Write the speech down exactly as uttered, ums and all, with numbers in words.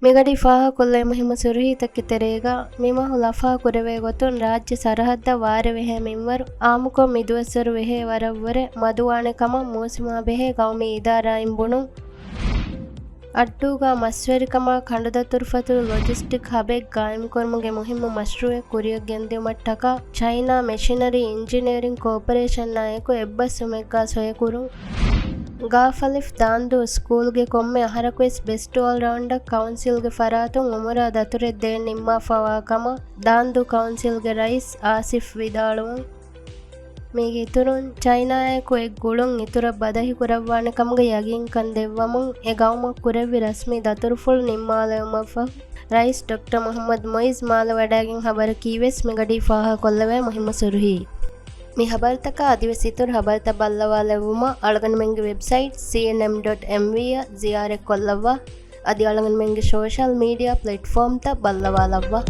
މިގަޑީ ފާހަގަކޮށްލޭ މުހިއްމު ސުރުހީތަކުގެ ތެރޭގަ، މިމަހު ލަފާ ކުރެވޭ ގޮތުން ރާއްޖެ ސަރަހައްދަށް ވާރޭ ވިހޭ މިންވަރު އާއްމުކޮށް މިދުވަސްވަރު ވިހޭ ވަރަށްވުރެ މަދުވާނެކަމަށް މޫސުމާ ބެހޭ ގައުމީ އިދާރާއިން ބުނުން. އައްޑޫގަ މަސްވެރިކަމާ ކަނޑުދަތުރުފަތުރު ލޮޖިސްޓިކް ހަބެއް ގާއިމްކުރުމުގެ މުހިއްމު މަޝްރޫއެއް ކުރިއަށް ގެންދިއުމަށްޓަކާ ޗައިނާ މެޝިނަރީ އިންޖިނިއަރިން ކޯޕަރޭޝަނާއެކު އެއްބަސްވުމެއްގާ ސޮއެކުރުން. ގާފަލިފް ދާންދޫ ސްކޫލްގެ ކޮންމެ އަހަރަކުވެސް ބެސްޓް އޯލްރައުންޑަރ ކައުންސިލްގެ ފަރާތުން އުމުރާ ދަތުރެއް ދޭން ނިންމާފަވާ ކަމަށް ދާންދޫ ކައުންސިލްގެ ރައީސް އާސިފް ވިދާޅުވުން. މީގެ އިތުރުން، ޗައިނާއާއެކު އެއް ގުޅުން އިތުރަށް ބަދަހި ކުރައްވާނެ ކަމުގެ ޔަގީންކަން ދެއްވަމުން، އެ ގައުމަށް ކުރެއްވި ރަސްމީ ދަތުރުފުޅު ނިންމާލެވުމަށްފަހު، ރައީސް ޑޮކްޓަރ މުހައްމަދު މުއިޒް މާލެ ވަޑައިގެން ހަބަރަކީވެސް މިގަޑީ ފާހަގަކޮށްލެވޭ މުހިއްމު ސުރުހީ. މި ހަބަރުތަކާ އަދިވެސް އިތުރު ހަބަރުތައް ބައްލަވާލެއްވުމަށް އަޅުގަނޑުމެންގެ ވެބްސައިޓް ސީއެންއެމް ޑޮޓް އެމްވީ އަށް ޒިޔާރަތްކޮށްލައްވާ. އަދި އަޅުގަނޑުމެންގެ ސޯޝަލް މީޑިއާ ޕްލެޓްފޯމްތައް ބައްލަވާލައްވާ.